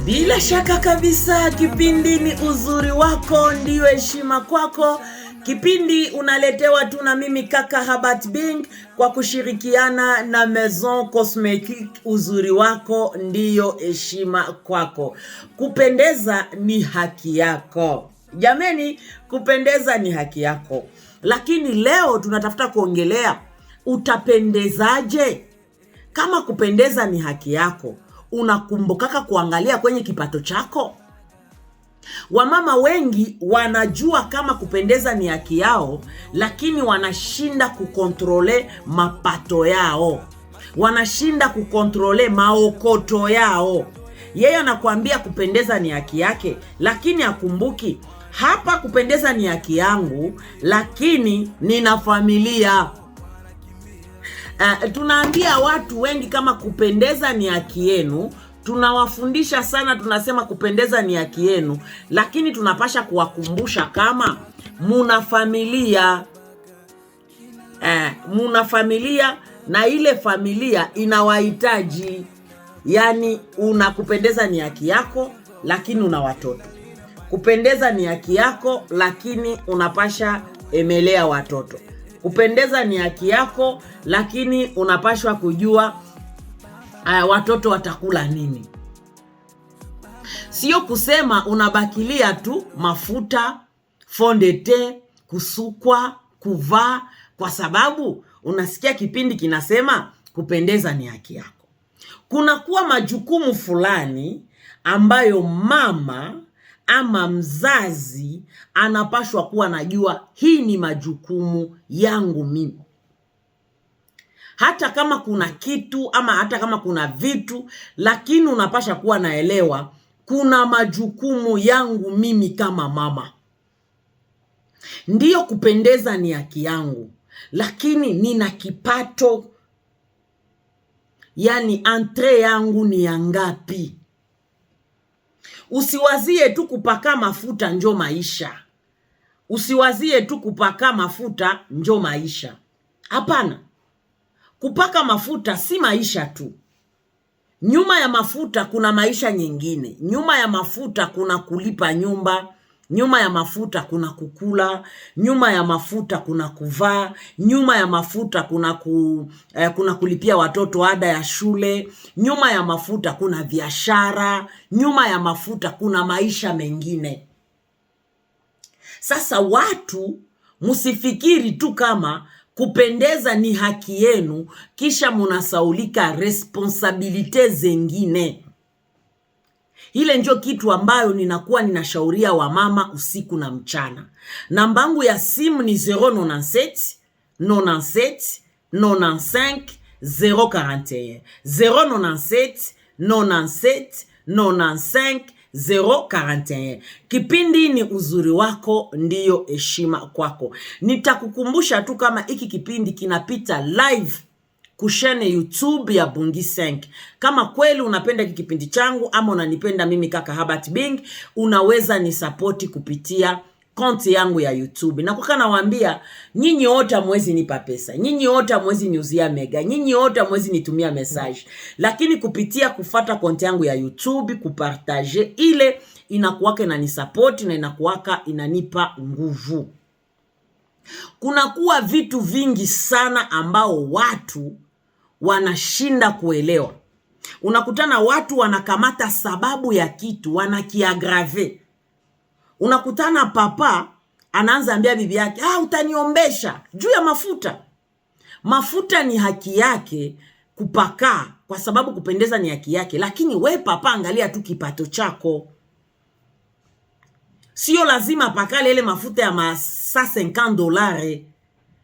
Bila shaka kabisa, kipindi ni Uzuri Wako Ndiyo Heshima Kwako. Kipindi unaletewa tu na mimi kaka Habat Bing kwa kushirikiana na Maison Cosmetique. Uzuri wako ndiyo heshima kwako. Kupendeza ni haki yako. Jameni, kupendeza ni haki yako, lakini leo tunatafuta kuongelea utapendezaje? Kama kupendeza ni haki yako, unakumbukaka kuangalia kwenye kipato chako? Wamama wengi wanajua kama kupendeza ni haki yao, lakini wanashinda kucontrôler mapato yao, wanashinda kucontrôler maokoto yao. Yeye anakuambia kupendeza ni haki yake, lakini akumbuki hapa, kupendeza ni haki yangu, lakini nina familia. Tunaambia watu wengi kama kupendeza ni haki yenu, tunawafundisha sana, tunasema kupendeza ni haki yenu, lakini tunapasha kuwakumbusha kama muna familia, muna familia na ile familia inawahitaji. Yani unakupendeza ni haki yako, lakini una watoto. Kupendeza ni haki yako, lakini unapasha emelea watoto. Kupendeza ni haki yako, lakini unapashwa kujua watoto watakula nini. Sio kusema unabakilia tu mafuta, fond de teint, kusukwa, kuvaa, kwa sababu unasikia kipindi kinasema kupendeza ni haki yako. Kunakuwa majukumu fulani ambayo mama ama mzazi anapashwa kuwa najua hii ni majukumu yangu mimi. Hata kama kuna kitu ama hata kama kuna vitu, lakini unapasha kuwa naelewa kuna majukumu yangu mimi kama mama. Ndiyo, kupendeza ni haki yangu, lakini nina kipato, yani entrée yangu ni ya ngapi? Usiwazie tu kupaka mafuta njo maisha. Usiwazie tu kupaka mafuta njo maisha. Hapana, kupaka mafuta si maisha tu. Nyuma ya mafuta kuna maisha nyingine. Nyuma ya mafuta kuna kulipa nyumba, nyuma ya mafuta kuna kukula, nyuma ya mafuta kuna kuvaa, nyuma ya mafuta kuna kulipia watoto ada ya shule, nyuma ya mafuta kuna biashara, nyuma ya mafuta kuna maisha mengine. Sasa watu msifikiri tu kama kupendeza ni haki yenu, kisha munasaulika responsabilités zengine. Ile njo kitu ambayo ninakuwa ninashauria wamama usiku na mchana. Namba yangu ya simu ni 097 97 95 041, 097 97 95 041. Kipindi ni Uzuri Wako Ndiyo Heshima Kwako. Nitakukumbusha tu kama hiki kipindi kinapita live ku chaîne YouTube ya Bungi 5. Kama kweli unapenda hiki kipindi changu ama unanipenda mimi kaka Habat Bing, unaweza nisapoti kupitia compte yangu ya YouTube. Na kwa nawaambia nyinyi wote hamwezi nipa pesa, nyinyi wote hamwezi niuzia mega, nyinyi wote hamwezi nitumia message, lakini kupitia kufata compte yangu ya YouTube, kupartager ile inakuwaka inanisapoti na inakuwaka inanipa nguvu. Kunakuwa vitu vingi sana ambao watu wanashinda kuelewa. Unakutana watu wanakamata sababu ya kitu wanakiaggraver. Unakutana papa anaanza ambia bibi yake, "Ah, utaniombesha juu ya mafuta." Mafuta ni haki yake kupaka, kwa sababu kupendeza ni haki yake, lakini we papa, angalia tu kipato chako. Sio lazima pakale ile mafuta ya ma 150 dollars,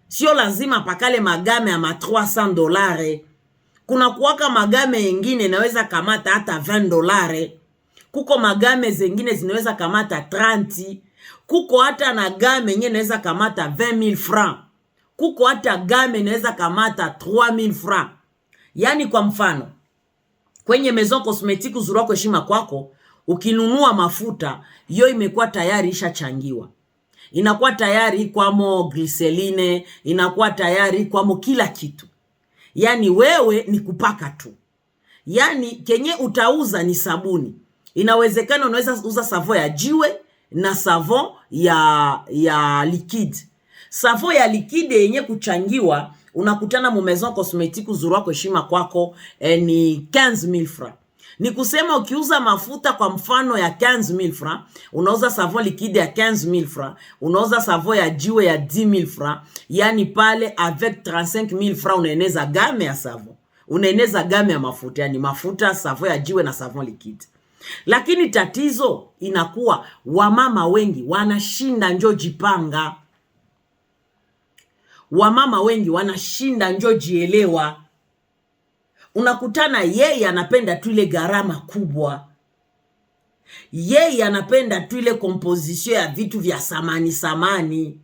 sio lazima pakale magammes ya ma 300 dollars. Kuna kuwaka magammes yengine inaweza kamata hata 20 dollars, kuko magammes zengine zinaweza kamata 30, kuko hata na gamme yenye inaweza kamata 20,000 francs, kuko hata gamme inaweza kamata 3000 francs. Yani kwa mfano kwenye Maison Cosmetique Uzuri Wako Heshima Kwako, ukinunua mafuta hiyo imekuwa tayari ishachangiwa, inakuwa tayari kwamo glycerine, inakuwa tayari kwamo kila kitu. Yani wewe ni kupaka tu, yani kenye utauza ni sabuni. Inawezekana unaweza uza savon ya jiwe na savon ya liquide. Savon ya liquide yenye kuchangiwa, unakutana mu maison cosmétique, Uzuri Wako Heshima Kwako, ni 15,000 francs. Ni kusema ukiuza mafuta kwa mfano ya 15,000 francs, unauza savon liquide ya 15,000 francs, unauza savon ya jiwe ya 10,000 francs, yani pale avec 35,000 francs unaeneza gamme ya savon, unaeneza gamme ya mafuta, yani mafuta, savon ya jiwe na savon liquide. Lakini tatizo inakuwa wamama wengi wanashinda njo jipanga, wamama wengi wanashinda njo jielewa. Unakutana yeye anapenda tu ile gharama kubwa, yeye anapenda tu ile composition ya vitu vya samani samani,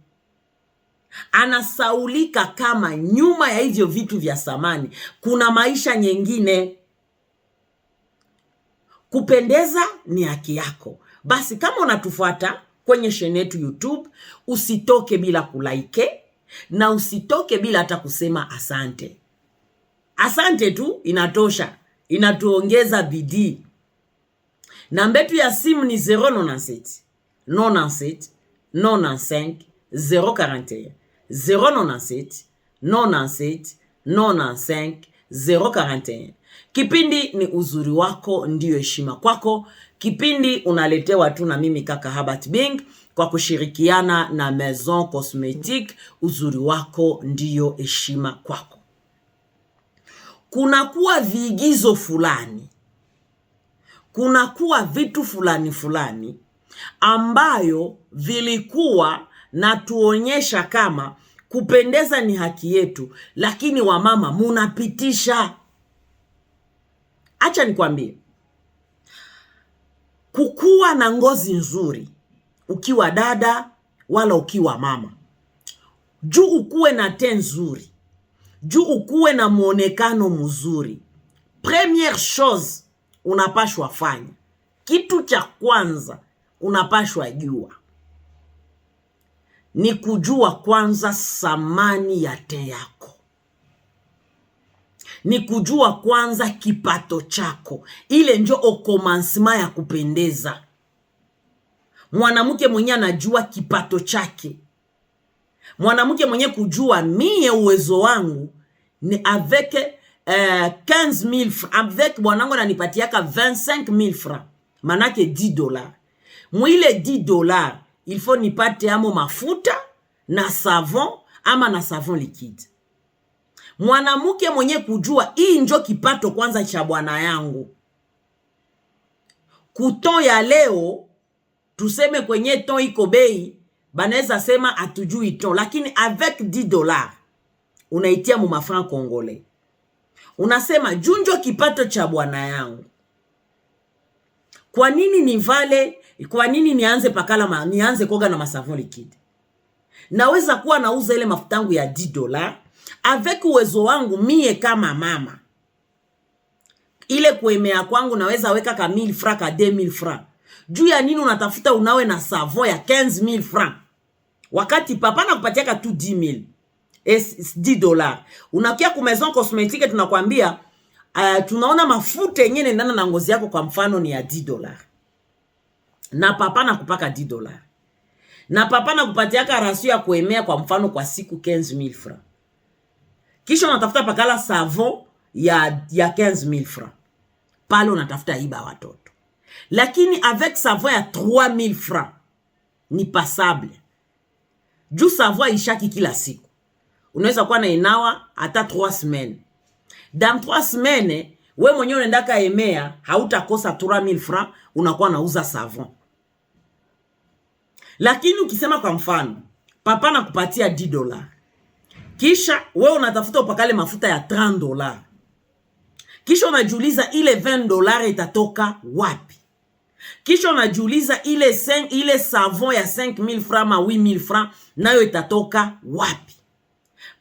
anasaulika kama nyuma ya hivyo vitu vya samani kuna maisha nyengine. Kupendeza ni haki yako. Basi kama unatufuata kwenye chaîne yetu YouTube, usitoke bila kulike na usitoke bila hata kusema asante. Asante tu inatosha, inatuongeza bidii. Namba yetu ya simu ni 097 97 95 041, 097 97 95 041. Kipindi ni Uzuri Wako Ndiyo Heshima Kwako. Kipindi unaletewa tu na mimi kaka Herbert Bing kwa kushirikiana na Maison Cosmetique. Uzuri Wako Ndiyo Heshima Kwako. Kunakuwa viigizo fulani, kunakuwa vitu fulani fulani ambayo vilikuwa na tuonyesha kama kupendeza ni haki yetu, lakini wamama munapitisha. Acha nikwambie, kukuwa na ngozi nzuri ukiwa dada wala ukiwa mama, juu ukuwe na teint nzuri, juu ukuwe na mwonekano mzuri, première chose unapashwa fanya, kitu cha kwanza unapashwa jua ni kujua kwanza samani ya teint yako, ni kujua kwanza kipato chako. Ile njo au commencement ya kupendeza. Mwanamke mwenye anajua kipato chake, mwanamke mwenye kujua mie uwezo wangu ni avec 15,000 francs, avec bwanangu ananipatiaka 25,000 francs, manake $10. Mwile $10 il faut nipate amo mafuta na savon ama na savon liquide. Mwanamke mwenye kujua hii njo kipato kwanza cha bwana yangu, ku thon ya leo, tuseme kwenye thon iko bei, banaweza sema hatujui thon, lakini avec $10 unaitia mu mafranc congolais, unasema junjo kipato cha bwana yangu, kwa nini nivale? Kwa nini nianze pakala nianze koga na masavon liquide? Naweza kuwa nauza ile mafuta yangu ya $10 avec uwezo wangu mie kama mama, ile kuemea kwangu naweza weka ka 1000 francs, ka 2000 francs. Juu ya nini unatafuta unawe na savon ya 15,000 francs wakati papa nakupatiaka tu 10,000 et $10? Unakia ku maison cosmétique, tunakwambia tunaona mafuta yenyewe inaendana na ngozi yako, kwa mfano ni ya $10, na papa nakupaka $10, na papa nakupatiaka ration ya kuemea kwa mfano kwa siku 15,000 francs, kisha unatafuta pakala savon ya 15,000 francs pale, unatafuta iba watoto. Lakini avec savon ya 3000 francs ni passable, juu savon ishaki kila siku, unaweza kuwa na inawa hata 3 semaines. Dans 3 semaines we mwenyewe unaendaka emea, hautakosa 3000 francs, unakuwa nauza savon. Lakini ukisema kwa mfano papa nakupatia $10, kisha we unatafuta upakale mafuta ya $30, kisha unajiuliza ile $20 itatoka wapi? Kisha unajiuliza ile savon ya 5000 francs ma 8000 francs nayo itatoka wapi?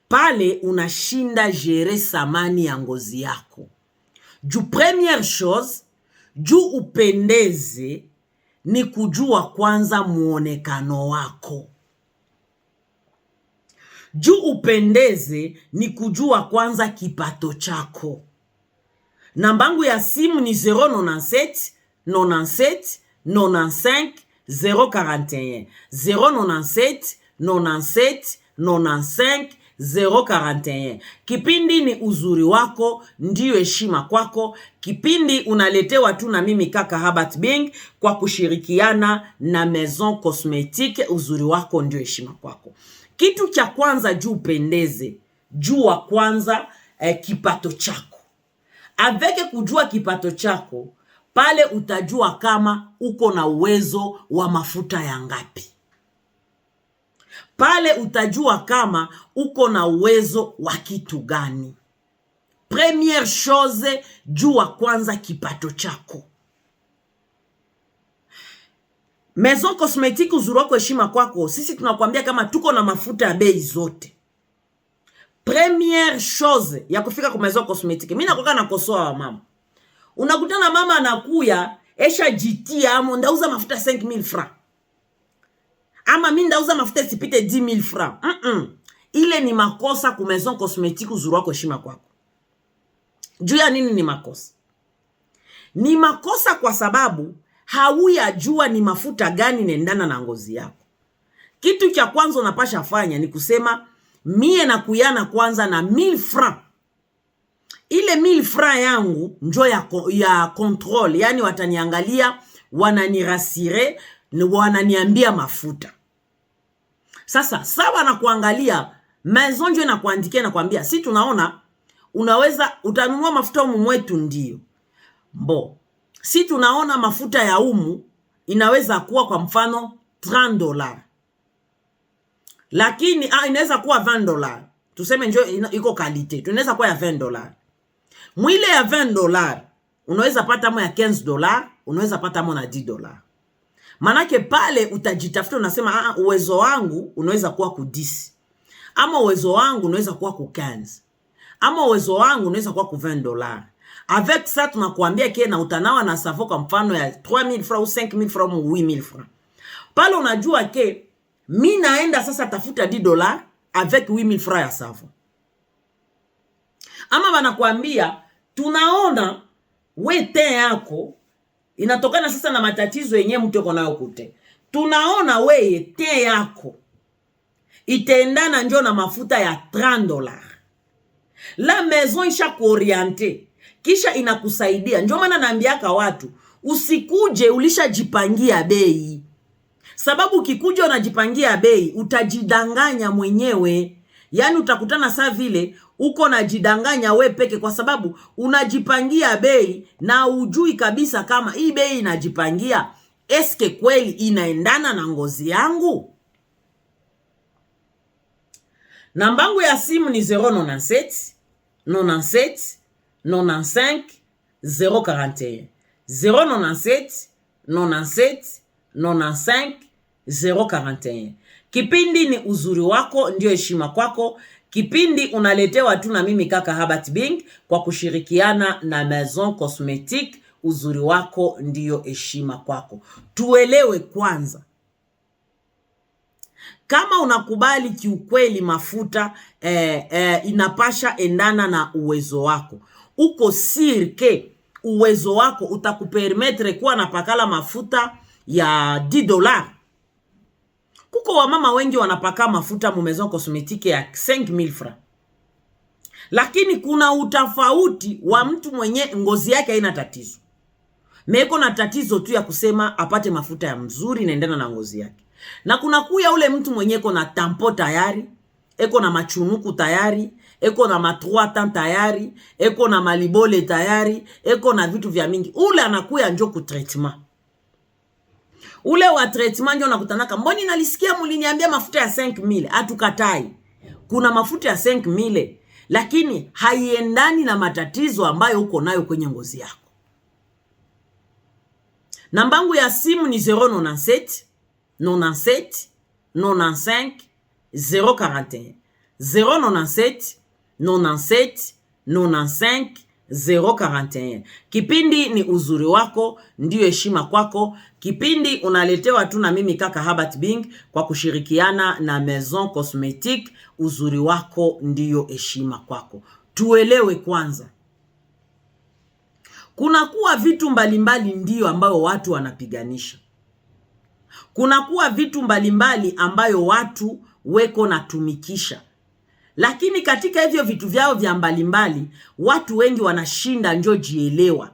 Pale unashinda gérer samani ya ngozi yako. Juu première chose, juu upendeze ni kujua kwanza muonekano wako. Juu upendeze ni kujua kwanza kipato chako. Nambangu ya simu ni 097 97 95 041, 097 97 95 041. Kipindi ni Uzuri Wako Ndiyo Heshima Kwako. Kipindi unaletewa tu na mimi kaka Herbert Bing kwa kushirikiana na Maison Cosmetique. Uzuri wako ndio heshima kwako. Kitu cha kwanza juu upendeze, jua kwanza kipato chako. Avec kujua kipato chako, pale utajua kama uko na uwezo wa mafuta ya ngapi. Pale utajua kama uko na uwezo wa kitu gani. Première chose, jua kwanza kipato chako. Maison Cosmetique, Uzuri Wako Heshima Kwako, sisi tunakwambia kama tuko na mafuta ya bei zote. Première chose ya kufika kwa Maison Cosmetique, mimi nakoka nakosoa wa mama. Unakutana mama anakuya esha jitia amo ndauza mafuta 5000 francs, ama mi ndauza mafuta isipite 10000 francs. Ile ni makosa ku Maison Cosmetique, Uzuri Wako Heshima Kwako. Juu ya nini ni makosa? Ni makosa kwa sababu hauyajua ni mafuta gani nendana na ngozi yako. Kitu cha kwanza unapasha fanya ni kusema mie na kuyana kwanza na 1000 francs. Ile 1000 francs yangu njo ya contrôle, yani wataniangalia, wananirassurer, wananiambia mafuta. Sasa sawa na kuangalia maison njo inakuandikia na kuambia, si tunaona unaweza utanunua mafuta umu mwetu, ndio mbo si tunaona mafuta ya umu inaweza kuwa kwa mfano $30, lakini inaweza kuwa $20, tuseme njo iko qualité, tunaweza kuwa ya $20. Mwile ya $20 unaweza pata mo ya $15, unaweza pata mo na $10. Manake pale utajitafuta, unasema uwezo wangu unaweza kuwa ku 10, ama uwezo wangu unaweza kuwa ku 15, ama uwezo wangu unaweza kuwa ku $20. Avec ça tunakuambia que na utanawa na savon kwa mfano ya 3000 francs ou 5000 francs ou 8000 francs. Pale unajua que mi naenda sasa tafuta $10 avec 8000 francs ya savon. Ama banakuambia tunaona we teint yako inatokana sasa na matatizo yenye mtu uko nayo kute. Tunaona weye teint yako itaendana njo na mafuta ya $30. La maison isha kuorienter kisha inakusaidia. Njo maana naambiaka watu usikuje ulishajipangia bei, sababu ukikuja unajipangia bei utajidanganya mwenyewe. Yaani utakutana saa vile uko najidanganya we peke, kwa sababu unajipangia bei na ujui kabisa kama hii bei inajipangia eske kweli inaendana na ngozi yangu. Nambangu ya simu ni 097 97 95 041, 097 97 95 041. Kipindi ni Uzuri Wako Ndio Heshima Kwako. Kipindi unaletewa tu na mimi kaka Herbert Bing kwa kushirikiana na Maison Cosmetique. Uzuri wako ndiyo heshima kwako. Tuelewe kwanza, kama unakubali kiukweli mafuta inapasha endana na uwezo wako, uko sûr que uwezo wako utakupermettre kuwa napakala mafuta ya $10. Kuko wamama wengi wanapaka mafuta mu Maison Cosmetique ya 5000 francs, lakini kuna utafauti wa mtu mwenye ngozi yake haina tatizo, meko na tatizo tu ya kusema apate mafuta ya mzuri inaendana na ngozi yake, na kuna kuya ule mtu mwenye eko na tampo tayari, eko na machunuku tayari, eko na matroatan tayari, eko na malibole tayari, eko na vitu vya mingi. Ule anakuya njo ku traitement, ule wa traitement njo nakutanaka, mboni nalisikia muliniambia mafuta ya 5000. Atukatai, kuna mafuta ya 5000 lakini haiendani na matatizo ambayo uko nayo kwenye ngozi yako. Nambangu ya simu ni 097 97 95 041, 097 97 95 041. Kipindi ni Uzuri Wako Ndiyo Heshima Kwako. Kipindi unaletewa tu na mimi kaka Herbert Bing kwa kushirikiana na Maison Cosmetique. Uzuri wako ndiyo heshima kwako. Tuelewe kwanza, Kunakuwa vitu mbalimbali ndiyo ambayo watu wanapiganisha. Kunakuwa vitu mbalimbali ambayo watu weko natumikisha, lakini katika hivyo vitu vyao vya mbalimbali watu wengi wanashinda njo jielewa.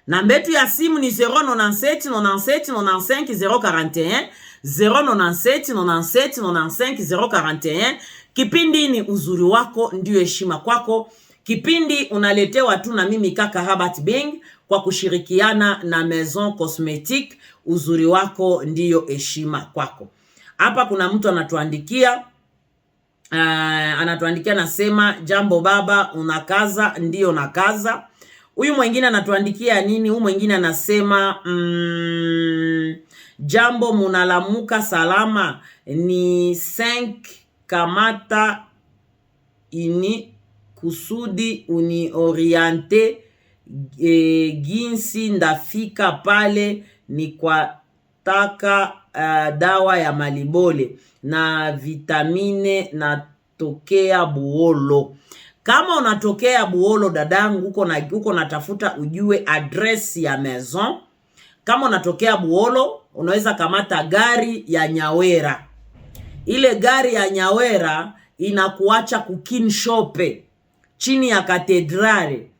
Namba yetu ya simu ni 097 97 95 041, 097 97 95 041. Kipindi ni Uzuri Wako Ndio Heshima Kwako. Kipindi unaletewa tu na mimi kaka Herbert Bing kwa kushirikiana na Maison Cosmetique. Uzuri wako ndiyo heshima kwako. Hapa kuna mtu anatuandikia nasema, jambo baba, unakaza? Ndiyo nakaza. Huyu mwingine anatuandikia nini? Huyu mwingine anasema jambo, munalamuka salama? Ni 5 kamata ini kusudi unioriente ginsi ndafika pale, ni kwa taka dawa ya malibole na vitamine, natokea Buolo. Kama unatokea Buolo dadangu, uko natafuta ujue adresse ya maison. Kama unatokea Buolo, unaweza kamata gari ya Nyawera. Ile gari ya Nyawera inakuacha kukinshope chini ya katedrale,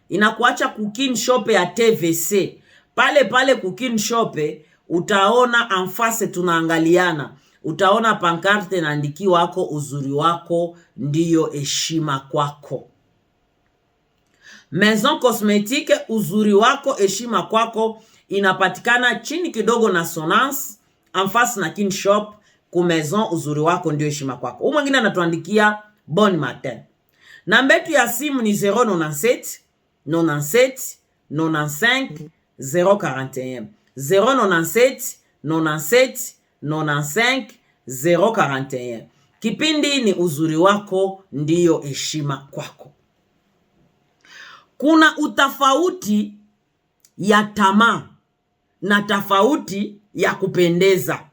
inakuacha kukinshope ya TVC pale pale kukinshope, utaona en face tunaangaliana, utaona pancarte inaandikiwa wako, uzuri wako ndiyo heshima kwako. Maison Cosmetique, uzuri wako heshima kwako, inapatikana chini kidogo na Sonance, en face na Kin Shop ku maison, uzuri wako ndio heshima kwako. Huyu mwingine anatuandikia bon matin. Namba yetu ya simu ni 097 97 95 041, 097 97 95 041. Kipindi ni Uzuri Wako Ndiyo Heshima Kwako. Kuna utafauti ya tamaa na tofauti ya kupendeza.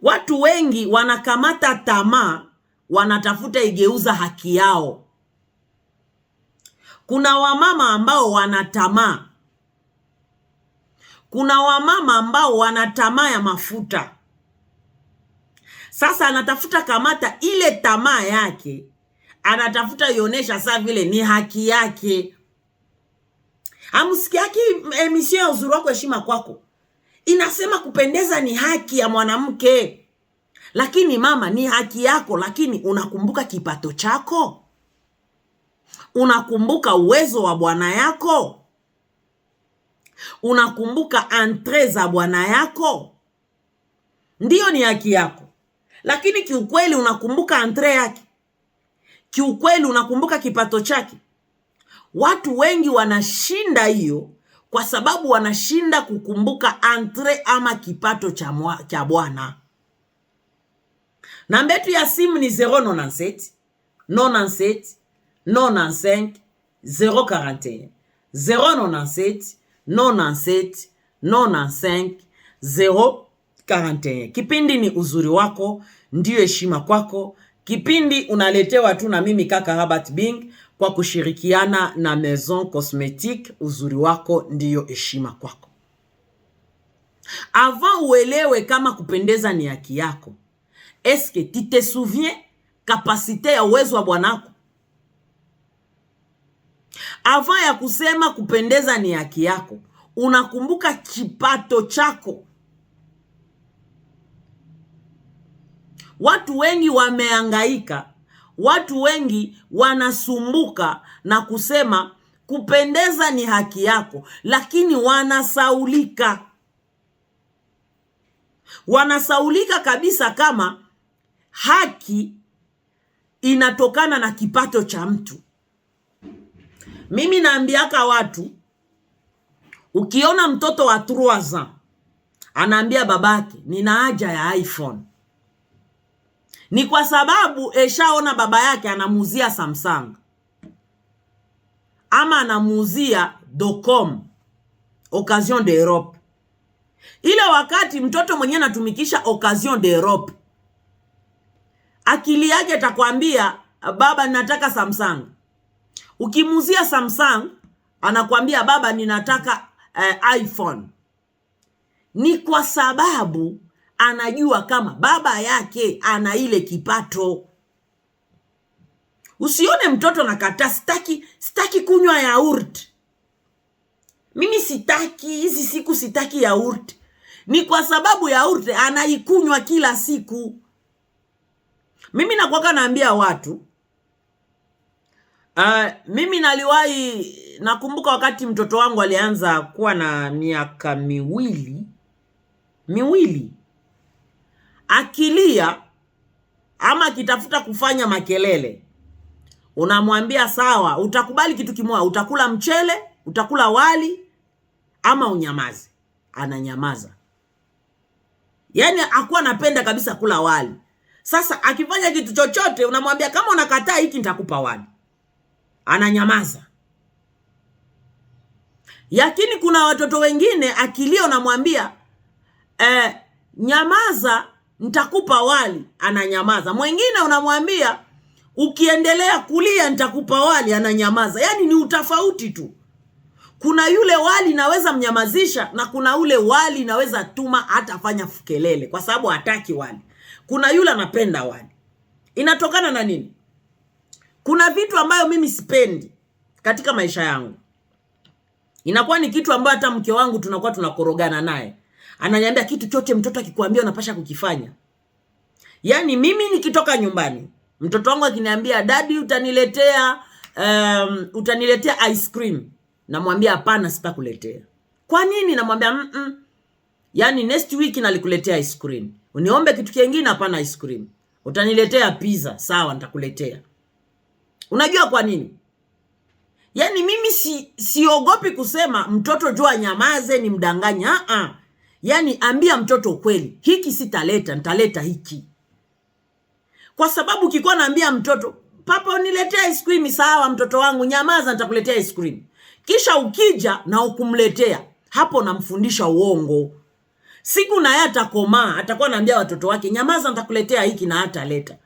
Watu wengi wanakamata tamaa, wanatafuta igeuza haki yao. Kuna wamama ambao wana tamaa, kuna wamama ambao wana tamaa ya mafuta. Sasa anatafuta kamata ile tamaa yake, anatafuta ionyesha saa vile ni haki yake. Amsikiaki emission ya Uzuri Wako Heshima Kwako inasema kupendeza ni haki ya mwanamke, lakini mama, ni haki yako, lakini unakumbuka kipato chako? Unakumbuka uwezo wa bwana yako? Unakumbuka entrée za bwana yako? Ndiyo, ni haki yako, lakini kiukweli unakumbuka entrée yake? Kiukweli unakumbuka kipato chake? Watu wengi wanashinda hiyo kwa sababu wanashinda kukumbuka entrée ama kipato cha bwana. Namba yetu ya simu ni 097 97 95 041, 097 97 95 041. Kipindi ni Uzuri Wako Ndiyo Heshima Kwako. Kipindi unaletewa tu na mimi kaka Herbert Bing kwa kushirikiana na Maison Cosmetique. Uzuri wako ndiyo heshima kwako. Avant uelewe kama kupendeza ni haki yako, est-ce que tu te souviens capacité ya uwezo wa bwanako? Avant ya kusema kupendeza ni haki yako, unakumbuka kipato chako? Watu wengi wamehangaika, watu wengi wanasumbuka na kusema kupendeza ni haki yako, lakini wanasaulika. Wanasaulika kabisa kama haki inatokana na kipato cha mtu. Mimi naambiaka watu, ukiona mtoto wa 3 ans anaambia babake nina haja ya iPhone, ni kwa sababu eshaona baba yake anamuuzia Samsung ama anamuuzia Docom Occasion d'Europe. Ile wakati mtoto mwenyewe anatumikisha Occasion d'Europe, akili yake atakwambia baba nataka Samsung. Ukimuuzia Samsung anakuambia baba, ninataka iPhone. Ni kwa sababu anajua kama baba yake ana ile kipato. Usione mtoto nakataa, sitaki, sitaki kunywa yaourt, mimi sitaki, hizi siku sitaki yaourt. Ni kwa sababu yaourt anaikunywa kila siku. Mimi nakuwaka naambia watu mimi naliwahi, nakumbuka wakati mtoto wangu alianza kuwa na miaka miwili miwili, akilia ama akitafuta kufanya makelele, unamwambia sawa, utakubali kitu kimoja, utakula mchele, utakula wali ama unyamaze. Ananyamaza. Yaani hakuwa anapenda kabisa kula wali. Sasa akifanya kitu chochote unamwambia kama unakataa hiki nitakupa wali. Ananyamaza. Lakini kuna watoto wengine akilia unamwambia nyamaza nitakupa wali, ananyamaza. Mwingine unamwambia ukiendelea kulia nitakupa wali, ananyamaza. Yaani ni utofauti tu. Kuna yule wali naweza mnyamazisha na kuna ule wali naweza tuma hata fanya kelele kwa sababu hataki wali. Kuna yule anapenda wali. Inatokana na nini? Kuna vitu ambayo mimi sipendi katika maisha yangu. Inakuwa ni kitu ambayo hata mke wangu tunakuwa tunakorogana naye. Ananiambia kitu chote mtoto akikwambia unapasha kukifanya. Yaani mimi nikitoka nyumbani, mtoto wangu akiniambia daddy utaniletea ice cream. Namwambia hapana, sitakuletea. Kwa nini? Namwambia Yaani next week nalikuletea ice cream. Uniombe kitu kingine, hapana ice cream. Utaniletea pizza, sawa nitakuletea. Unajua kwa nini? Yaani mimi siogopi kusema mtoto jua nyamaze ni mdanganya. Yaani ambia mtoto ukweli, hiki sitaleta, nitaleta hiki. Kwa sababu ukikuwa naambia mtoto, papa uniletea ice cream, sawa mtoto wangu nyamaza nitakuletea ice cream. Kisha ukija na ukumletea, hapo namfundisha uongo. Siku na yeye atakomaa, atakuwa anaambia watoto wake nyamaza nitakuletea hiki na hataleta.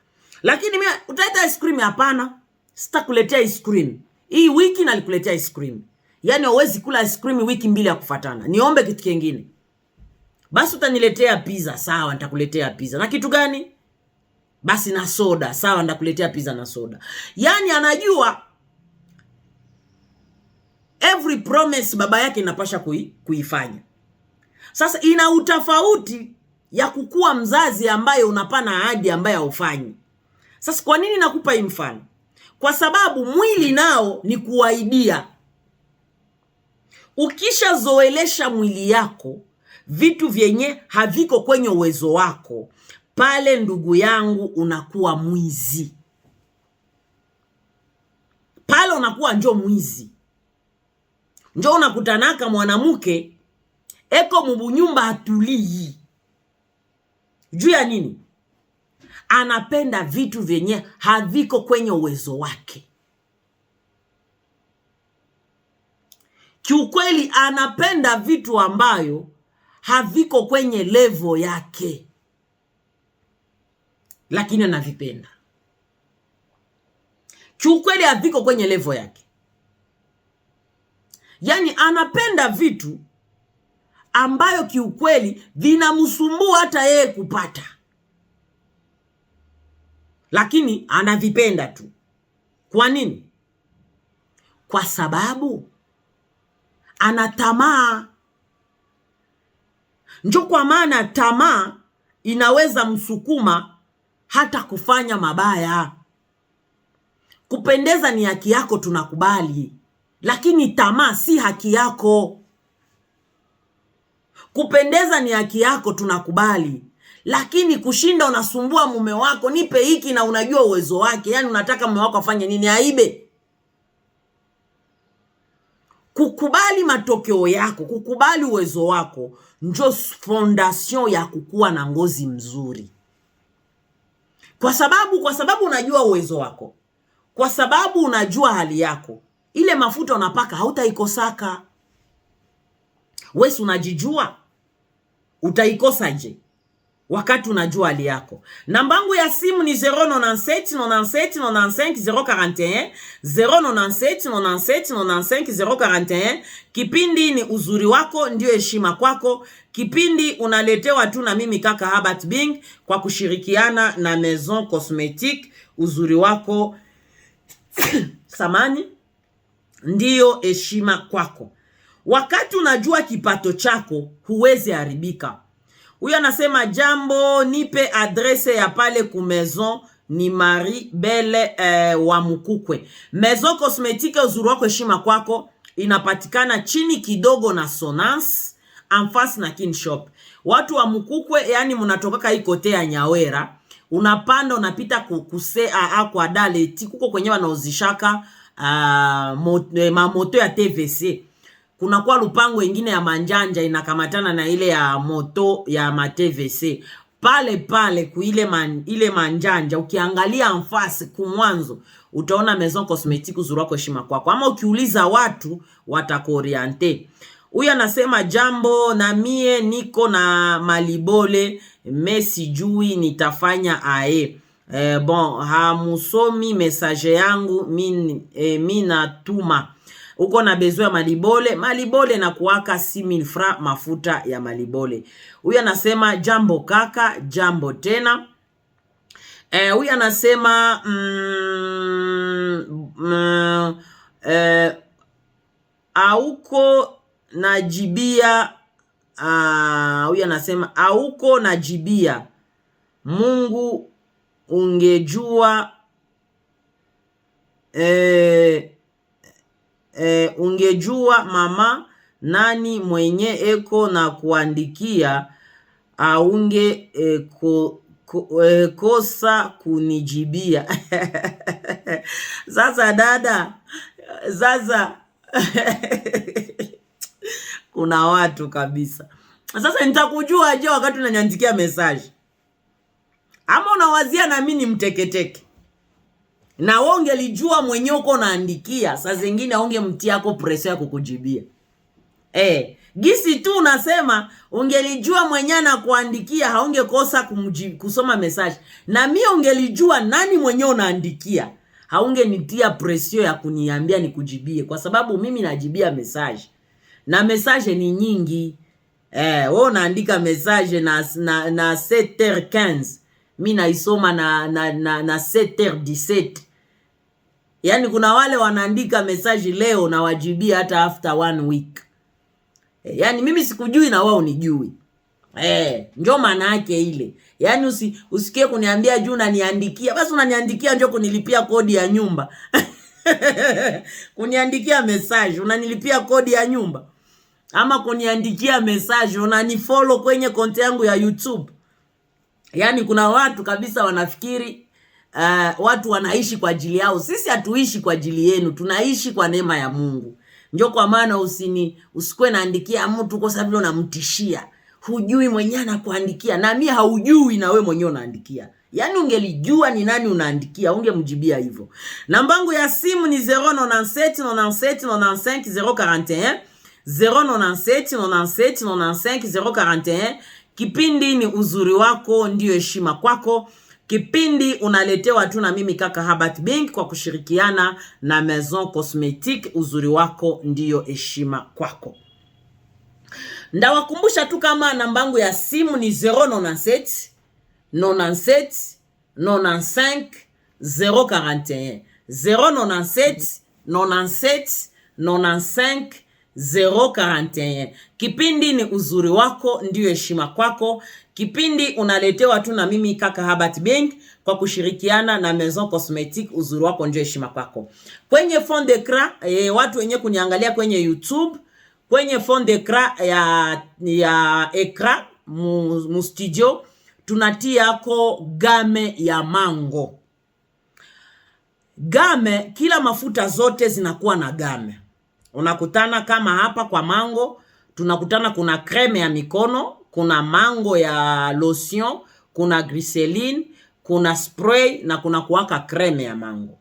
Lakini mimi utaleta ice cream? Hapana, sitakuletea ice cream. Hii wiki nalikuletea ice cream. Yaani huwezi kula ice cream wiki mbili ya kufuatana. Niombe kitu kingine. Basi utaniletea pizza, sawa nitakuletea pizza. Na kitu gani? Basi na soda, sawa nitakuletea pizza na soda. Yaani anajua every promise baba yake inapasha kuifanya. Sasa ina utofauti ya kukua mzazi ambaye unapana ahadi ambaye haufanyi. Sasa kwa nini nakupa hii mfano? Kwa sababu mwili nao ni kuahidia. Ukishazoelesha mwili yako vitu vyenye haviko kwenye uwezo wako, pale ndugu yangu unakuwa mwizi. Pale unakuwa njo mwizi. Njo unakutanaka mwanamke eko mubunyumba atulii. Juu ya nini? Anapenda vitu vyenye haviko kwenye uwezo wake. Kiukweli anapenda vitu ambayo haviko kwenye level yake, lakini anavipenda. Kiukweli haviko kwenye level yake. Yaani anapenda vitu ambayo kiukweli vinamsumbua hata yeye kupata, lakini anavipenda tu. Kwa nini? Kwa sababu ana tamaa. Njo kwa maana tamaa inaweza msukuma hata kufanya mabaya. Kupendeza ni haki yako, tunakubali, lakini tamaa si haki yako. Kupendeza ni haki yako, tunakubali, lakini kushinda unasumbua mume wako, nipe hiki, na unajua uwezo wake. Yaani unataka mume wako afanye nini? Aibe? Kukubali matokeo yako, kukubali uwezo wako, njo fondation ya kukua na ngozi mzuri. Kwa sababu unajua uwezo wako, kwa sababu unajua hali yako, ile mafuta unapaka hautaikosaka. Wewe unajijua, utaikosaje? Wakati unajua hali yako. Nambangu ya simu ni 097 97 95 041, 097 97 95 041. Kipindi ni Uzuri Wako Ndio Heshima Kwako. Kipindi unaletewa tu na mimi kaka Herbert Bing kwa kushirikiana na Maison Cosmetique. Uzuri wako samani ndiyo heshima kwako. Wakati unajua kipato chako, huwezi haribika. Huyu anasema: "Jambo, nipe adresse ya pale ku maison." Ni Marie Belle wa Mukukwe. Maison Cosmetique Uzuri Wako Heshima Kwako inapatikana chini kidogo na Sonance, en face na Kin Shop. Watu wa Mukukwe, yani mnatokaka hii côté ya Nyawera, unapanda unapita kuse a kwa daleti kuko kwenye wanauzishaka mamoto ya TVC, kunakuwa lupango ingine ya manjanja inakamatana na ile ya moto ya ma TVC pale pale kuile ile manjanja. Ukiangalia en face kumwanzo utaona Maison Cosmetique Uzuri Wako Heshima Kwako, ama ukiuliza watu watakuorienter. Huyu anasema: "Jambo, na mie niko na malibole mais sijui nitafanya ae." Bon, hamusomi message yangu mi natuma. Uko na besoin ya malibole, malibole na kuwaka 6000 francs, mafuta ya malibole. Huyu anasema: "Jambo kaka." Jambo tena. Huyu anasema auko najibia. Huyu anasema auko najibia. Mungu ungejua ungejua mama nani mwenye eko na kuandikia aunge kosa kunijibia. Sasa dada, sasa kuna watu kabisa. Sasa nitakujua je wakati unaniandikia message? Ama unawazia na mimi ni mteketeke? Na wewe ungelijua mwenyewe uko unaandikia, saa zingine ungemtia yako pressure ya kukujibia. Gisi tu unasema ungelijua mwenyewe na kuandikia haungekosa kusoma message. Na mimi ungelijua nani mwenyewe unaandikia, haungenitia pression ya kuniambia nikujibie, kwa sababu mimi najibia message. Na message ni nyingi. Wewe unaandika message na 7h15, mi naisoma na 7h17. Yaani kuna wale wanaandika message leo na wajibia hata after one week. Yaani mimi sikujui na wao unijui. Njo maana yake ile. Yaani usikie kuniambia juu unaniandikia. Basi unaniandikia njo kunilipia kodi ya nyumba. Kuniandikia message, unanilipia kodi ya nyumba. Ama kuniandikia message, unanifollow kwenye compte yangu ya YouTube. Yaani kuna watu kabisa wanafikiri watu wanaishi kwa ajili yao. Sisi hatuishi kwa ajili yenu, tunaishi kwa neema ya Mungu. Njo kwa maana usikue naandikia mtu kwa sababu unamtishia. Hujui mwenyewe anakuandikia na mimi haujui na we mwenyewe unaandikia. Yaani ungelijua ni nani unaandikia, ungemjibia hivyo. Namba yangu ya simu ni 097 97 95 041, 097 97 95 041. Kipindi ni Uzuri Wako Ndio Heshima Kwako. Kipindi unaletewa tu na mimi kaka Herbert Bing kwa kushirikiana na Maison Cosmetique. Uzuri Wako Ndiyo Heshima Kwako. Ndawakumbusha tu kama nambangu ya simu ni 097 97 95 041, 097 97 95 041. Kipindi ni Uzuri Wako Ndiyo Heshima Kwako. Kipindi unaletewa tu na mimi kaka Herbert Bing kwa kushirikiana na Maison Cosmetique. Uzuri Wako Ndio Heshima Kwako. Kwenye fond d'écran, watu wenye kuniangalia kwenye YouTube, kwenye fond d'écran ya écran mu studio tunatiako gamme ya mango. Gamme, kila mafuta zote zinakuwa na gamme. Unakutana kama hapa kwa mango, tunakutana kuna crème ya mikono, kuna mango ya lotion, kuna glycerine, kuna spray na kuna kuwaka crème ya mango.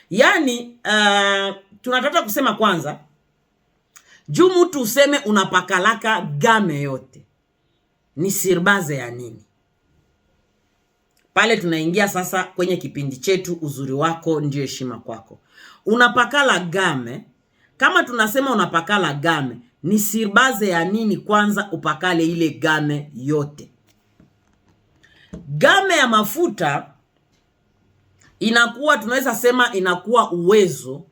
Yaani tunataka kusema kwanza juu mtu useme unapakalaka gamme yote. Ni sur base ya nini? Pale tunaingia sasa kwenye kipindi chetu, uzuri wako ndio heshima kwako. Unapakala gamme, kama tunasema unapakala gamme, ni sur base ya nini? Kwanza upakale ile gamme yote. Gamme ya mafuta inakuwa, tunaweza sema inakuwa uwezo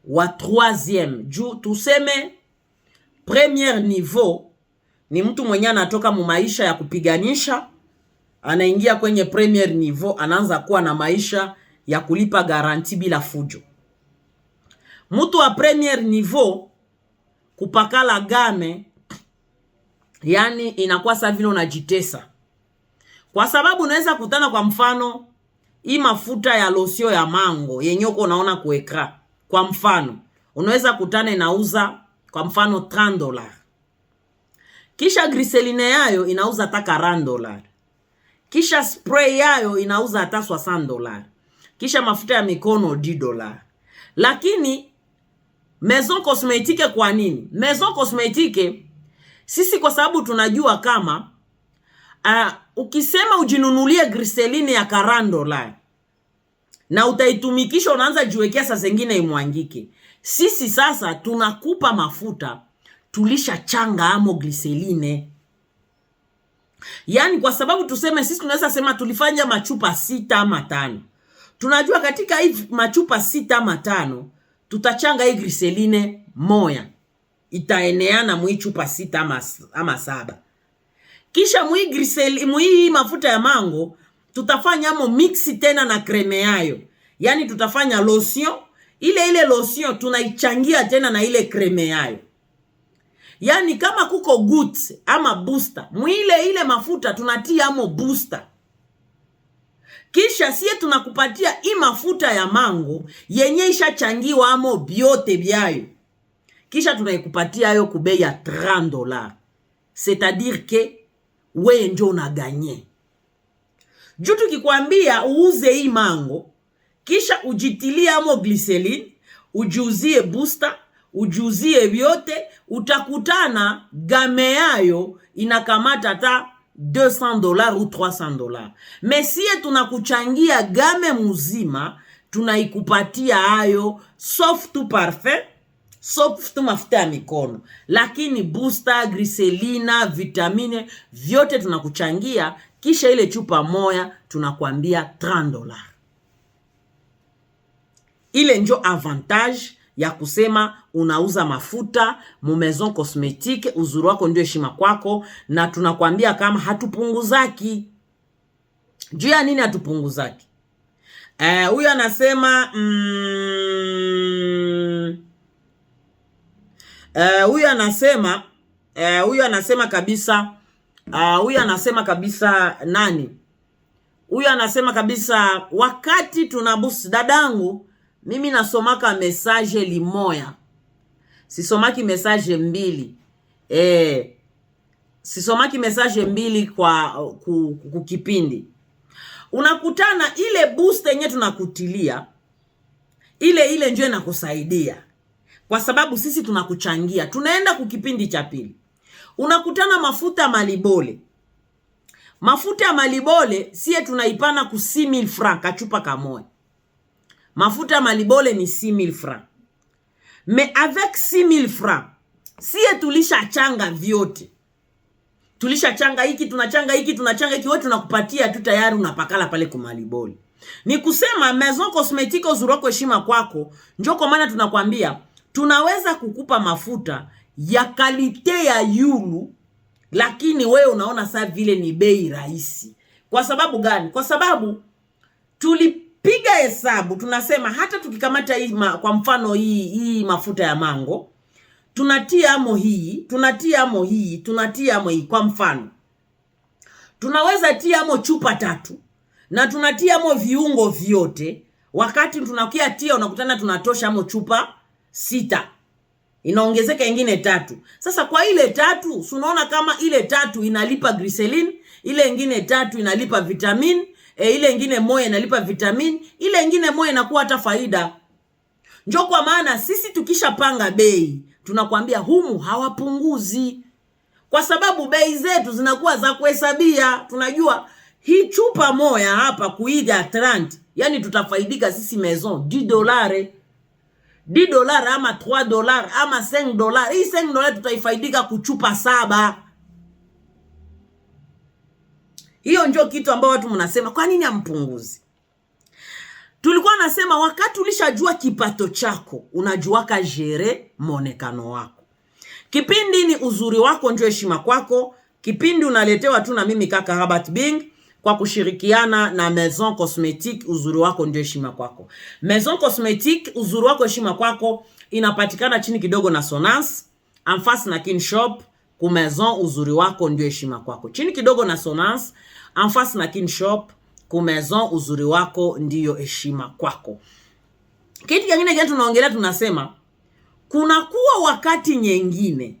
wa troisième juu. Tuseme premier niveau ni mtu mwenye anatoka mu maisha ya kupiganisha, anaingia kwenye premier niveau, anaanza kuwa na maisha ya kulipa garantie bila fujo. Mtu wa premier niveau kupakala gamme, yani inakuwa sa vile unajitesa, kwa sababu unaweza kutana, kwa mfano hii mafuta ya lotion ya mango yenye uko unaona ku écran, kwa mfano unaweza kutana inauza kwa mfano $30, kisha glycerine yayo inauza hata $40, kisha spray yayo inauza hata $60, kisha mafuta ya mikono $10. Lakini maison cosmétique, kwa nini maison cosmétique? Sisi kwa sababu tunajua kama ukisema ujinunulie glycerine ya $40 na utaitumikisha, unaanza jiwekea saa zingine imwangike. Sisi sasa tunakupa mafuta tulisha changa amo glycerine, yaani kwa sababu tuseme sisi tunaweza sema tulifanya machupa sita ama tano. Tunajua katika hii machupa sita ama tano tutachanga hii glycerine moya itaeneana mwi chupa sita ama saba. Kisha mwi glycerine, mwi mafuta ya mango tutafanya amo mix tena na crème yayo, yaani tutafanya lotion ile ile lotion tunaichangia tena na ile crème yayo. Yaani kama kuko goutte ama booster mwile ile mafuta tunatia amo booster, kisha sie tunakupatia hii mafuta ya mango yenye ishachangiwa amo byote byayo, kisha tunaikupatia ayo kubei ya $30, c'est-à-dire que weye njo unaganye juu. Tukikwambia uuze hii mango kisha ujitilie amo glycerine, ujiuzie booster, ujiuzie vyote, utakutana gamme yayo inakamata ta $200 ou $300. Mais sie tunakuchangia gamme muzima, tunaikupatia hayo sauf tu parfum, sauf tu mafuta ya mikono, lakini booster, glycerine, vitamine vyote tunakuchangia. Kisha ile chupa moya tunakwambia $30. Ile njo avantage ya kusema unauza mafuta mu maison cosmétique, uzuri wako ndio heshima kwako, na tunakwambia kama hatupunguzaki. Juu ya nini hatupunguzaki? Huyu anasema huyu anasema huyu anasema kabisa, huyu anasema kabisa nani? Huyu anasema kabisa wakati tunabusi. Dadangu, mimi nasomaka message limoya, sisomaki message mbili, sisomaki message mbili kwa kukipindi. Unakutana ile boost yenye tunakutilia ile ile ndio inakusaidia, kwa sababu sisi tunakuchangia. Tunaenda kukipindi cha pili, unakutana mafuta malibole. Mafuta ya malibole sie tunaipana ku 6000 francs kachupa kamoya. Mafuta ya malibole ni 6000 francs, mais avec 6000 francs sie tulishachanga vyote, tulishachanga hiki, tunachanga hiki, tunachanga hiki, wewe tunakupatia tu tayari unapakala pale kumalibole. Ni kusema maison cosmétique uzuri wako heshima kwako, njo kwa maana tunakwambia tunaweza kukupa mafuta ya qualité ya yulu, lakini wewe unaona saa vile ni bei rahisi. Kwa sababu gani? Kwa sababu tulipiga hesabu, tunasema hata tukikamata hii kwa mfano hii mafuta ya mango tunatia amo hii, tunatia amo hii, tunatia amo hii. Kwa mfano tunaweza tia amo chupa tatu na tunatia amo viungo vyote. Wakati tunakia tia, unakutana tunatosha amo chupa sita, inaongezeka ingine tatu. Sasa kwa ile tatu, si unaona kama ile tatu inalipa glycerine, ile ingine tatu inalipa vitamin e, ile ingine moja inalipa vitamin, ile ingine moja inakuwa hata faida. Njo kwa maana sisi tukishapanga bei tunakwambia humu hawapunguzi. Kwa sababu bei zetu zinakuwa za kuhesabia. Tunajua hii chupa moya hapa kuida 30, yani tutafaidika sisi maison $10, $10 ama $3 ama $5. Hii $5 tutaifaidika kuchupa 7. Hiyo ndio kitu ambao watu mnasema kwa nini ampunguzi? Tulikuwa nasema wakati ulishajua kipato chako, unajuaka gérer monekano wako. Kipindi ni Uzuri Wako Njo Heshima Kwako. Kipindi unaletewa tu na mimi kaka Herbert Bing kwa kushirikiana na Maison Cosmetique Uzuri Wako Ndio Heshima Kwako. Maison Cosmetique Uzuri Wako Heshima Kwako inapatikana chini kidogo na Sonance, en face na Kin Shop, ku Maison Uzuri Wako Ndio Heshima Kwako. Chini kidogo na Sonance, en face na Kin Shop, ku Maison Uzuri Wako Ndiyo Heshima Kwako. Kitu kingine kile tunaongelea, tunasema kunakuwa wakati nyingine,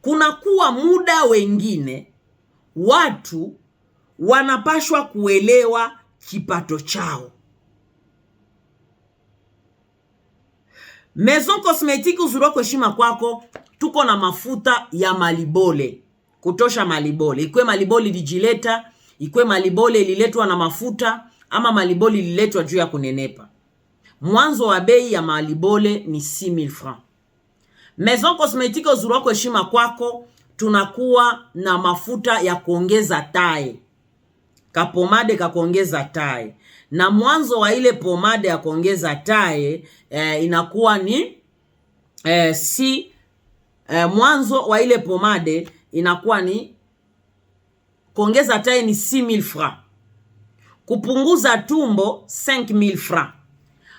kunakuwa muda wengine watu wanapashwa kuelewa kipato chao. Maison Cosmetique Uzuri Wako Heshima Kwako, tuko na mafuta ya malibole kutosha. Malibole ikwe malibole ilijileta, ikwe malibole ililetwa na mafuta, ama malibole ililetwa juu ya kunenepa. Mwanzo wa bei ya malibole ni 6000 francs. Maison Cosmetique Uzuri Wako Heshima Kwako tunakuwa na mafuta ya kuongeza tae, kapomade ka kuongeza tae, na mwanzo wa ile pomade ya kuongeza tae inakuwa ni mwanzo wa ile pomade inakuwa ni kuongeza tae ni 6000 francs, kupunguza tumbo 5000 francs.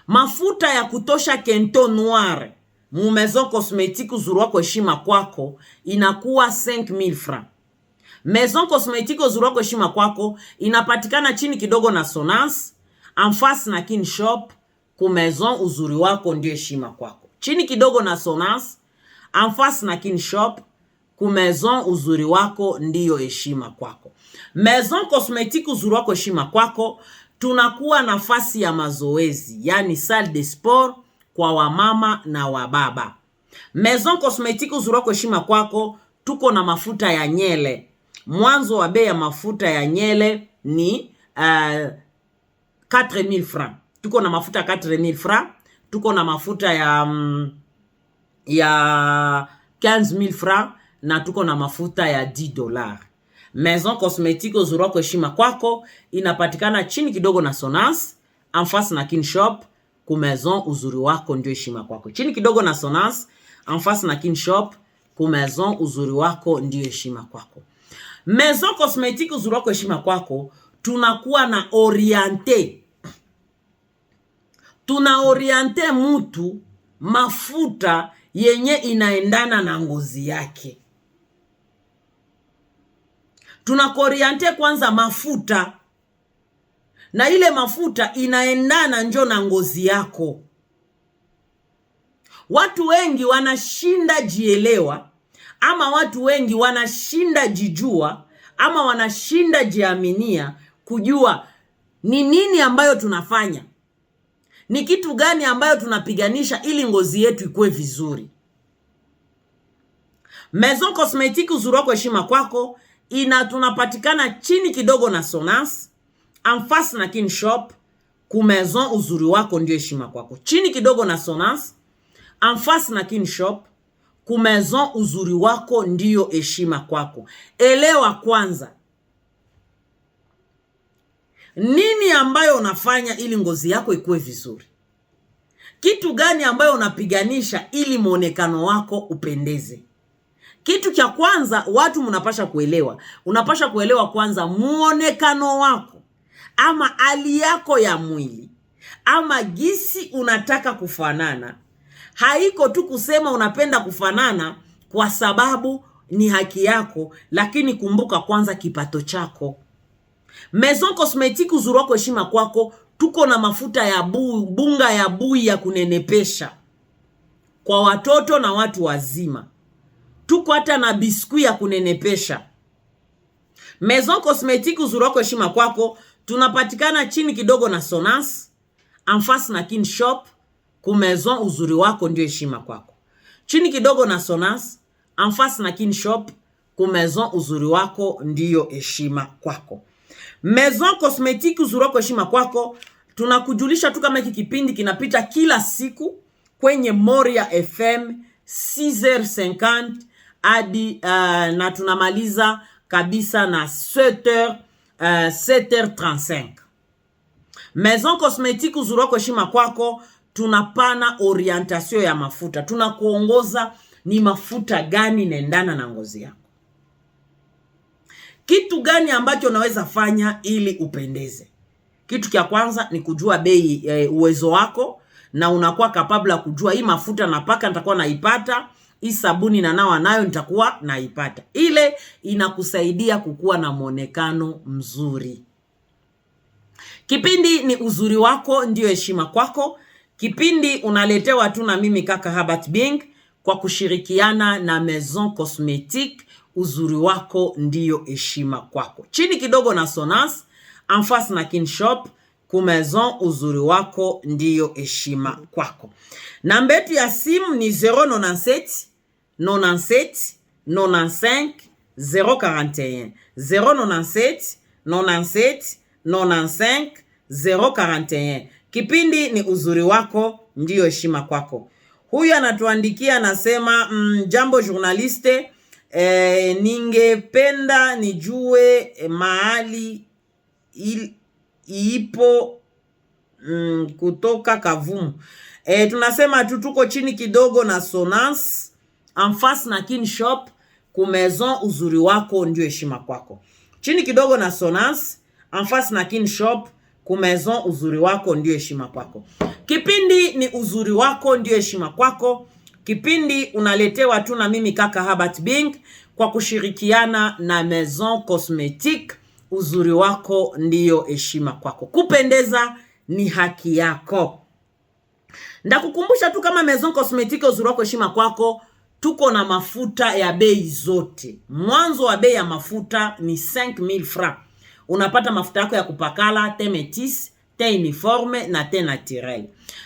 Mafuta ya kutosha kento noir mu Maison Cosmetique Uzuri Wako Heshima Kwako inakuwa 5000 francs. Maison Cosmetique Uzuri Wako Heshima Kwako inapatikana chini kidogo na Sonance, en face na Kin Shop, ku Maison Uzuri Wako Ndio Heshima Kwako. Chini kidogo na Sonance, en face na Kin Shop, ku Maison Uzuri Wako Ndiyo Heshima Kwako. Maison Cosmetique Uzuri Wako Heshima Kwako tunakuwa nafasi ya mazoezi, yani salle de sport kwa wamama na wababa. Maison Cosmetique Uzuri Wako Heshima Kwako tuko na mafuta ya nyele. Mwanzo wa bei ya mafuta ya nyele ni 4000 francs. Tuko na mafuta 4000 francs, tuko na mafuta ya 15000 francs na tuko na mafuta ya $10. Maison Cosmetique Uzuri Wako Heshima Kwako inapatikana chini kidogo na Sonance, en face na Kin Shop, ku Maison Uzuri Wako Ndio Heshima Kwako. Chini kidogo na Sonance, en face na Kin Shop, ku Maison Uzuri Wako Ndio Heshima Kwako. Maison Cosmetique Uzuri Wako Heshima Kwako tunakuwa na oriente. Tuna oriente mutu mafuta yenye inaendana na ngozi yake. Tunakoriente kwanza mafuta, na ile mafuta inaendana njo na ngozi yako. Watu wengi wanashinda jielewa, ama watu wengi wanashinda jijua, ama wanashinda jiaminia kujua ni nini ambayo tunafanya, ni kitu gani ambayo tunapiganisha ili ngozi yetu ikue vizuri. Maison Cosmetique Uzuri Wako Heshima Kwako tunapatikana chini kidogo na Sonance, en face na Kin Shop, ku Maison Uzuri Wako Ndio Heshima Kwako. Chini kidogo na Sonance, en face na Kin Shop, ku Maison Uzuri Wako Ndio Heshima Kwako. Elewa kwanza nini ambayo unafanya ili ngozi yako ikue vizuri, kitu gani ambayo unapiganisha ili muonekano wako upendeze. Kitu cha kwanza watu mnapasha kuelewa, unapasha kuelewa kwanza muonekano wako ama hali yako ya mwili ama gisi unataka kufanana. Haiko tu kusema unapenda kufanana kwa sababu ni haki yako, lakini kumbuka kwanza kipato chako. Maison Cosmetique Uzuri Wako Heshima Kwako tuko na mafuta ya bunga ya bui ya kunenepesha kwa watoto na watu wazima. Tuko hata na biskuit ya kunenepesha. Maison Cosmetique Uzuri Wako Heshima Kwako tunapatikana chini kidogo na Sonance, en face na Kin Shop, ku Maison Uzuri Wako Ndio Heshima Kwako. Chini kidogo na Sonance, en face na Kin Shop, Ku Maison Uzuri Wako ndiyo heshima kwako. Maison Cosmetique Uzuri Wako heshima kwako, tunakujulisha tu kama hiki kipindi kinapita kila siku kwenye Moria FM 6h50 hadi na tunamaliza kabisa na 7h, 7h35. Maison Cosmetique Uzuri Wako heshima kwako, tunapana orientation ya mafuta, tunakuongoza ni mafuta gani inaendana na ngozi yako, kitu gani ambacho unaweza fanya ili upendeze. Kitu cha kwanza ni kujua bei, uwezo wako, na unakuwa capable kujua hii mafuta napaka nitakuwa naipata, hii sabuni na nawa nayo nitakuwa naipata. Ile inakusaidia kukuwa na mwonekano mzuri. Kipindi ni Uzuri Wako ndio heshima kwako. Kipindi unaletewa tu na mimi kaka Herbert Bing kwa kushirikiana na Maison Cosmetique. Uzuri Wako ndiyo heshima kwako. Chini kidogo na Sonas, en face na Kin Shop, ku Maison Uzuri Wako ndiyo heshima kwako. Namba yetu ya simu ni 097 97 95 041, 097 97 95 041. Kipindi ni Uzuri Wako ndiyo heshima kwako. Huyu anatuandikia anasema, jambo journaliste, ningependa nijue mahali ipo kutoka Kavumu. Tunasema tu tuko chini kidogo na Sonance, en face na Kin Shop, ku Maison Uzuri Wako ndio heshima kwako. Chini kidogo na Sonance, en face na Kin Shop, ku Maison Uzuri Wako ndio heshima kwako. Kipindi ni Uzuri Wako ndio heshima kwako. Kipindi unaletewa tu na mimi kaka Herbert Bing kwa kushirikiana na Maison Cosmetique. Uzuri wako ndiyo heshima kwako. Kupendeza ni haki yako. Ndakukumbusha tu kama Maison Cosmetique Uzuri Wako heshima kwako, tuko na mafuta ya bei zote. Mwanzo wa bei ya mafuta ni 5000 francs. Unapata mafuta yako ya kupakala, teint métis, teint uniforme na teint naturel.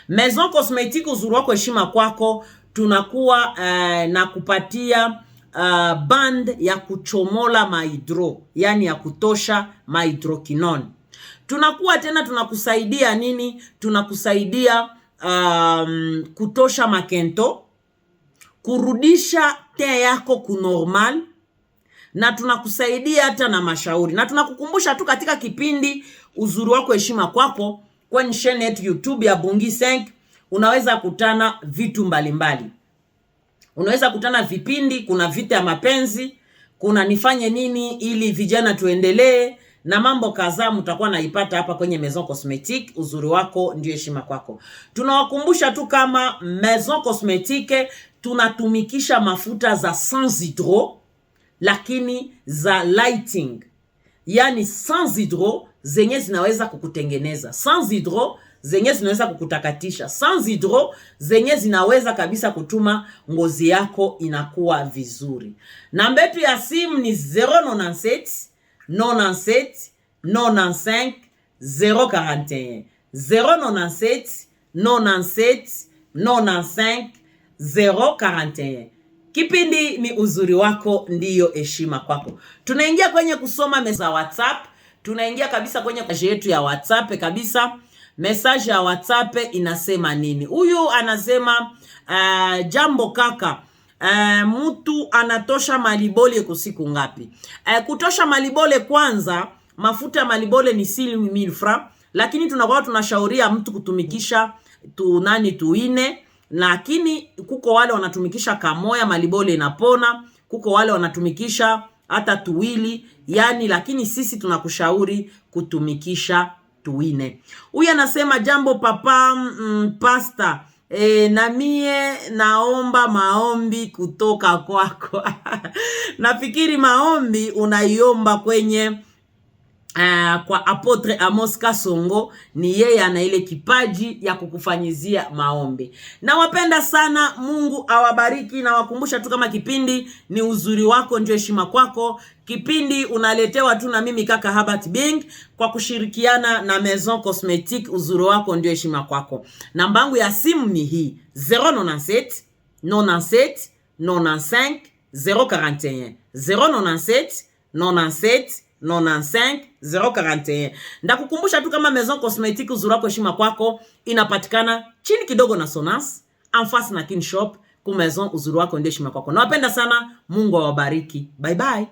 Maison Cosmetique Uzuri Wako heshima kwako, tunakuwa na kupatia band ya kuchomola mahydro, yani ya kutosha mahydroquinone. Tunakuwa tena tunakusaidia nini? Tunakusaidia kutosha makento, kurudisha teint yako kunormal, na tunakusaidia hata na mashauri, na tunakukumbusha tu katika kipindi Uzuri Wako heshima kwako kwenye chaîne yetu YouTube ya Bungi 5 unaweza kutana vitu mbalimbali mbali. Unaweza kutana vipindi, kuna vita ya mapenzi, kuna nifanye nini ili vijana tuendelee na mambo kadhaa mtakuwa naipata hapa kwenye Maison Cosmetique. Uzuri Wako ndio heshima kwako. Tunawakumbusha tu kama Maison Cosmetique tunatumikisha mafuta za sans hydro, lakini za lighting, yani sans hydro zenye zinaweza kukutengeneza, sans hydro zenye zinaweza kukutakatisha, sans hydro zenye zinaweza kabisa kutuma ngozi yako inakuwa vizuri. Namba yetu ya simu ni 097 97 95 041, 097 97 95 041. Kipindi ni Uzuri Wako ndiyo heshima kwako. Tunaingia kwenye kusoma meza WhatsApp, tunaingia kabisa kwenye page yetu ya WhatsApp kabisa. Message ya WhatsApp inasema nini? Huyu anasema, jambo kaka, mtu anatosha malibole kusiku ngapi? Kutosha malibole, kwanza mafuta ya malibole ni 6000 francs, lakini tunakuwa tunashauria mtu kutumikisha tu nani tuine, lakini kuko wale wanatumikisha kamoya malibole inapona, kuko wale wanatumikisha hata tuwili, yani lakini sisi tunakushauri kutumikisha tuine. Huyu anasema, jambo papa pasta, na mie naomba maombi kutoka kwako. Nafikiri maombi unaiomba kwenye kwa Apôtre Amos Kasongo, ni yeye ana ile kipaji ya kukufanyizia maombi. Nawapenda sana, Mungu awabariki. Nawakumbusha tu kama kipindi ni Uzuri Wako ndio heshima kwako. Kipindi unaletewa tu na mimi kaka Herbert Bing kwa kushirikiana na Maison Cosmetique. Uzuri Wako ndio heshima kwako. Namba yangu ya simu ni hii 097 97 95 041 097 97 95 041. Ndakukumbusha tu kama Maison Cosmetique Uzuri Wako Heshima Kwako inapatikana chini kidogo na Sonas, en face na Kin Shop ku Maison Uzuri Wako ndio Heshima Kwako. Nawapenda sana, Mungu awabariki. Bye bye.